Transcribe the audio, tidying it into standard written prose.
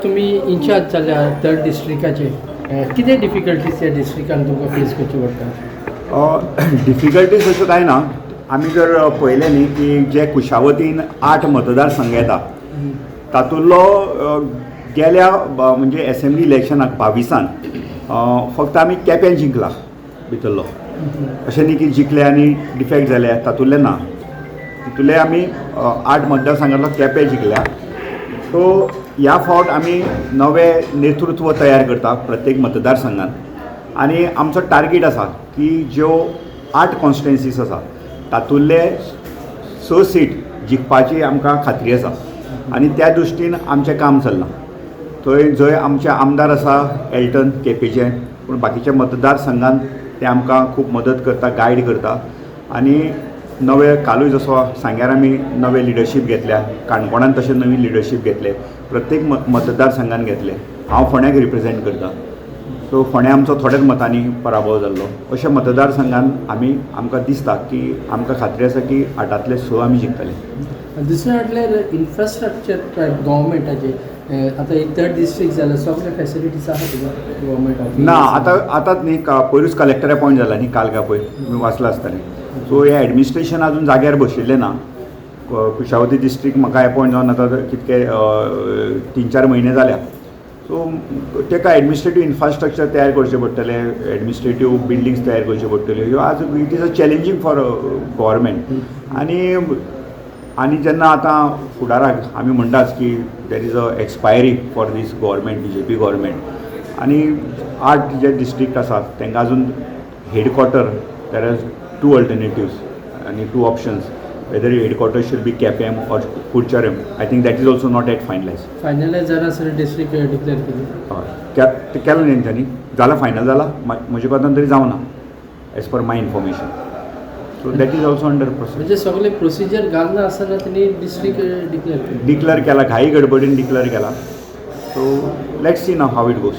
तुमी इन्चार्ज जाल्या थर्ड डिस्ट्रिक्टाचे, कितें डिफिकल्टीज ह्या डिस्ट्रिक्टान तुमकां फेस करच्यो पडटा? डिफिकल्टीज अश्यो कांय ना. आमी जर पळयलें न्ही की जे कुशावतीन आठ मतदारसंघ येता, तातूंतलो गेल्या म्हणजे एसेंब्ली इलेक्शनाक 22न फक्त आमी केपें जिंकला भितरलो. अशें न्ही की जिखले आनी डिफेक्ट जाले, तातूंतले ना. तितूंतले आमी आठ मतदारसंघांतलो केपें जिखल्या. सो ह्या फावट आमी नवें नेतृत्व तयार करता प्रत्येक मतदारसंघात आनी आमचो टार्गेट आसा की ज्यो आठ कॉन्स्टिट्युएन्सीस आसा, तातूंतले स सीट जिखपाची आमकां खात्री आसा आनी त्या दृश्टीन आमचें काम चल्लां. थंय जंय आमचे आमदार आसा एल्टन केपेंचे, पूण बाकीच्या मतदारसंघान ते आमकां खूब मदत करता, गायड करता. आनी नवे कालूय जसो सांग्यार आमी नवे लिडरशीप घेतल्या, काणकोणान तशें नवीन लिडरशीप घेतले, प्रत्येक मतदारसंघान घेतले. हांव फोंड्याक रिप्रेजेंट करता, सो फोंड्या आमचो थोड्याच मतांनी पराभव जाल्लो. अशे मतदारसंघान आमी आमकां दिसता की आमकां खात्री आसा की आठांतले स आमी जिखतले. दुसरें म्हटल्यार इन्फ्रास्ट्रक्चर गव्हर्मेंटाचे. आतां एक थर्ड डिस्ट्रिक्ट जालें, सगळे फेसिलिटीज आहा तुका गव्हर्मेंट ऑफिस? ना, आतां आतांच न्ही, पयरूच कलेक्टर अपॉयंट जाला न्ही, काल का पयर तुमी वाचलां आसतलें. सो हें एडमिनिस्ट्रेशन अजून जाग्यार बशिल्लें ना. कुशावती डिस्ट्रिक्ट म्हाका अपॉयंट जावन आतां कितके 3-4 म्हयने जाल्या. सो ताका एडमिनिस्ट्रेटीव इन्फ्रास्ट्रक्चर तयार करचें पडटलें, एडमिनिस्ट्रेटीव बिल्डिंग्स तयार करच्यो पडटल्यो. ह्यो आज it is a challenging for government. आनी जेन्ना आतां फुडाराक आमी म्हणटाच की there is a expiry for this government, BJP government, आनी आठ जे डिस्ट्रिक्ट आसात तांकां अजून headquarter, there are two alternatives आनी two options, whether headquarter should be Quepem or Curchorem. I think that is also not yet finalize. Finalise जाला sir, district declare केली. हय, तें केलां न्ही तेंच्यांनी, जाला, फायनल जाला, म्हजे कोतान तरी जावना as per my information. So that is also under process. म्हणजे सगळे प्रोसिजर घालना आसतना तेणी डिस्ट्रिक्ट डिक्लेअर केली. डिक्लेअर केला, घाई गडबडीन डिक्लेअर केला. So let's see now how it goes.